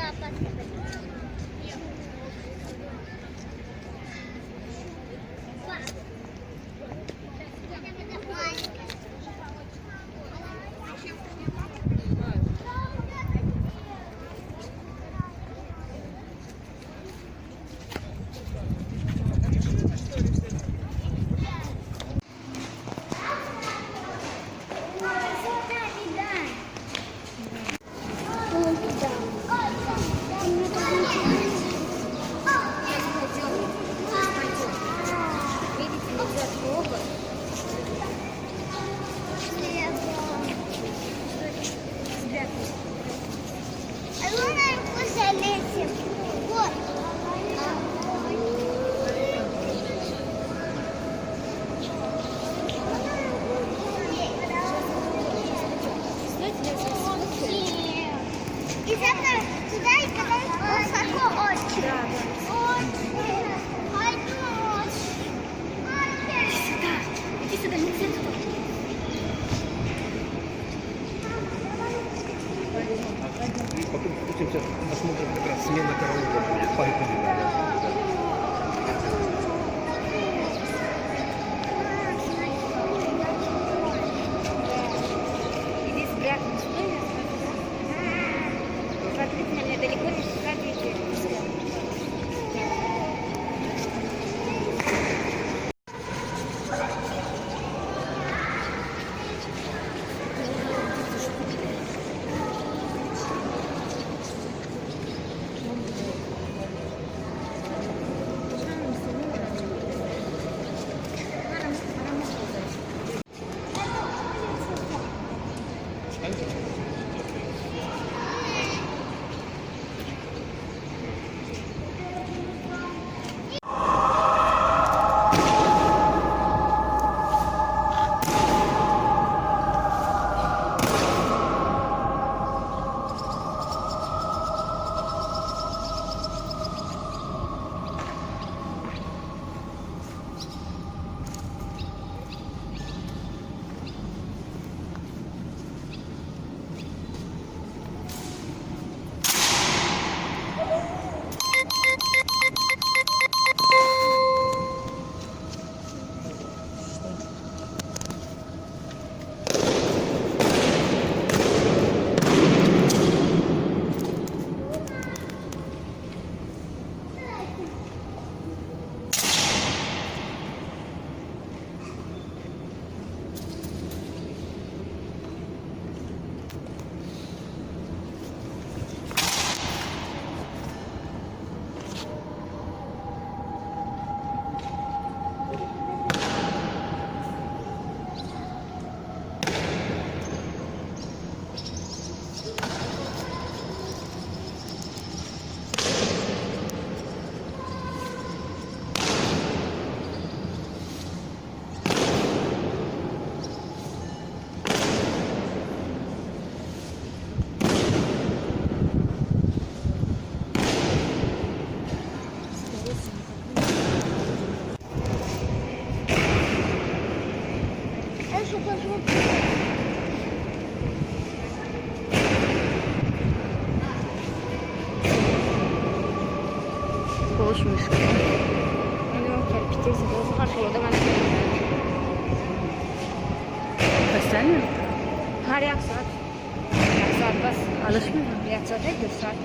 Сейчас пойдем. Сейчас пойдем. Видите, нельзя трогать. Спрятать. А мы наверху залезем. Вот. Знаете, я сейчас сфоткаю. И завтра туда и потом высоко очень. Да. Очень. Очень. Сюда. Иди сюда, нельзя туда. Потом спустимся, посмотрим, как раз смена караула будет. Поэтому надо. Иди спрятать. Стой, я смотрю. Смотрите на меня, далеко не сходите. Это посмотри. Хош мушкил. Кирпичи хорошо, давай. Постоянно? Ҳар як соат, як соат бас. Алышмы? Як соат, 2 соат.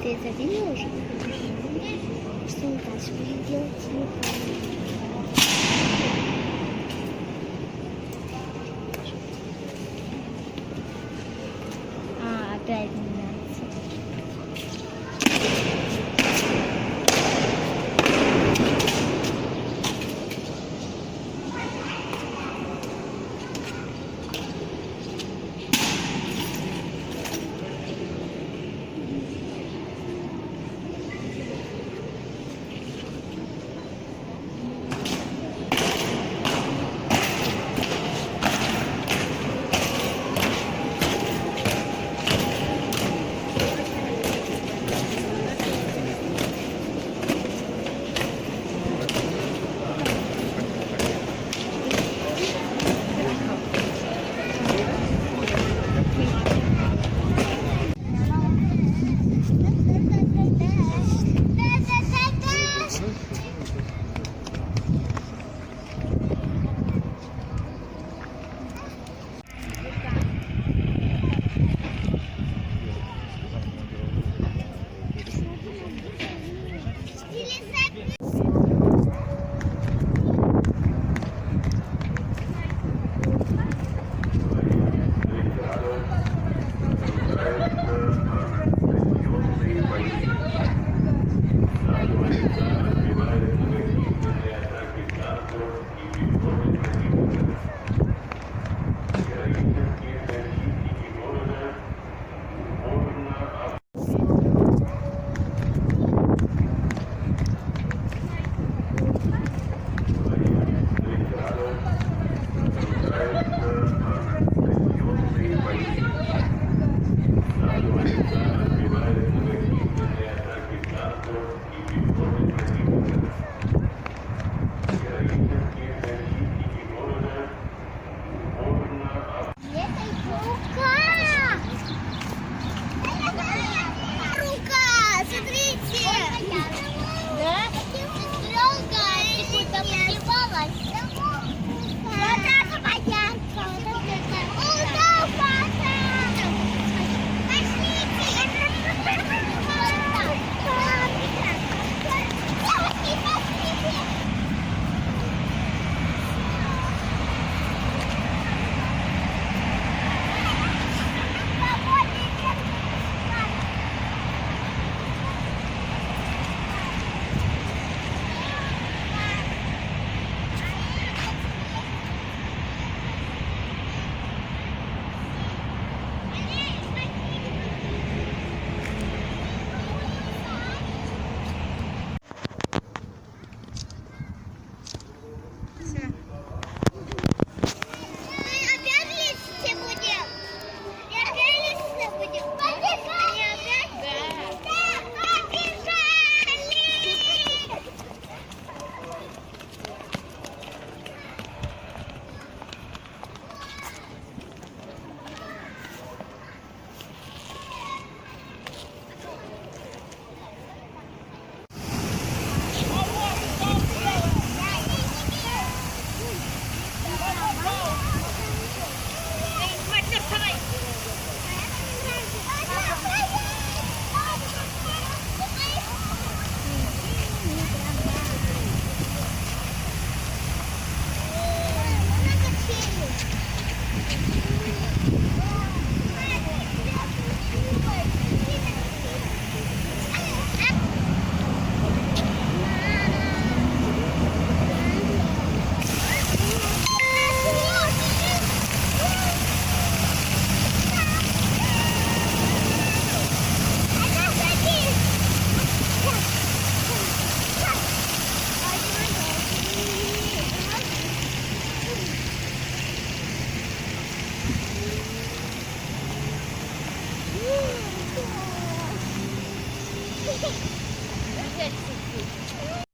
Ты это видела уже? Что мы дальше будем делать? Не помню. А, опять меняется. Да-да-да-да. Рука! Рука! Смотрите! Да? Сестренка, ты куда подевалась? Вот это понятно! Куда пошла? Пошлите! Девочки, пошлите! Мы опять листья будем? И опять листья будем? Побежали! Опять? Да! Побежали!